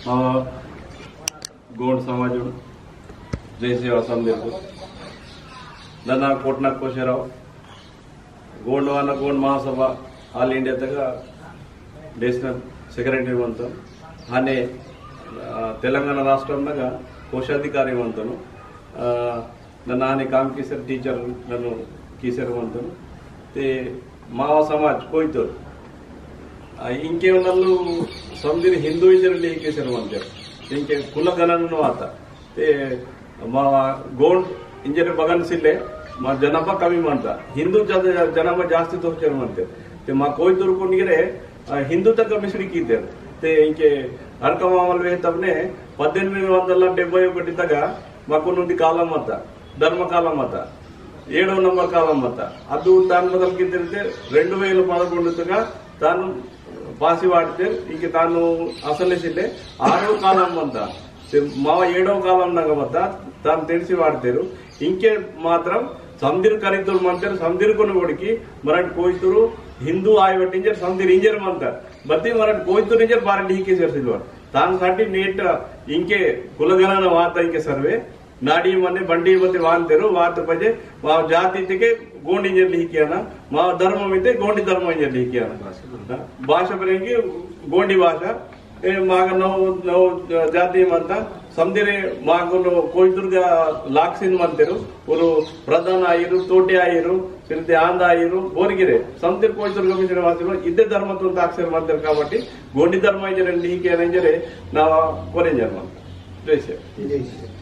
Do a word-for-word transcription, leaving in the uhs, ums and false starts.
मावा गोंड समाज जय सेवा संदेश नना कोटना कोशेराव गोंडवाना गोंड महासभा all India तगा national secretary मंतन। हाने, अ, तेलंगाना राष्ट्रम नगा कोशाधिकारी मंतनु। अ, नन्ना हाने काम कीसर teacher नन्नु कीसर मंतनु। ते मावा समाज कोइतोर। अ, इंके नल्लु समदिर हिंदू इंजर लेके कीसर मंतर। इंके कुल गणन नो आता। ते मा गोंड इंजरे बगन सिले मा जनाभा कमी मंता, हिंदू जन-, जनाभा जास्ती तोचर मंते। ते मा कोइतुर कुनिगरे, अ, हिंदू तक मिश्री कीतेर। ते इंके हरका मामल वे तबने पद्देनिमिदि वंदला डेब्बै ओकटि तगा माकुन उंदी कालम मता, धर्म कालम मता, एडो नंबर कालम मता। अदु तान बदल कीतेर ते रेंडु वेल पदकोंडु तगा तान पासी वाटतेर, इंके तानु असले सिले आरो कालम मंता। ते मावा एडो कालम नगा मता, तान तेरसी वाटतेरु। इंके मात्रम समदिर करितुर मंतेर, समदिर कोन बोड़की, मरट कोइतुरु हिंदू आय बट इंजर, समदिर इंजर मंता। बत्ती मरट कोइतुर इंजर बार डीके सेर सिल्वर। तान साटी नेट इंके कुलगणन वाता इंके सर्वे, नाडी मने बंडी मते वांतेरु, वात पजे, मा जाति तेके गोंडी इंजर लिहिकियाना, मा धर्म मिते गोंडी धर्म इंजर लिहिकियाना। भाषा परेंगे गोंडी भाषा, ए, माग नौ, नौ जाति मंता, समदिरे माग नो कोइतुरगा लाक्सिन मंतेरु, उरु प्रधान आइरु, तोटे आइरु, फिरते आंदा आइरु, बोरगिरे, समदिर कोइतुरगा मिश्र वासिरु, इद्दे धर्म तो ताक्सेर मंतेरु काबट्टी, गोंडी धर्म इंजर लिहिकियाना इंजरे, ना कोरेंजर मंता। जय सेवा। जय सेवा।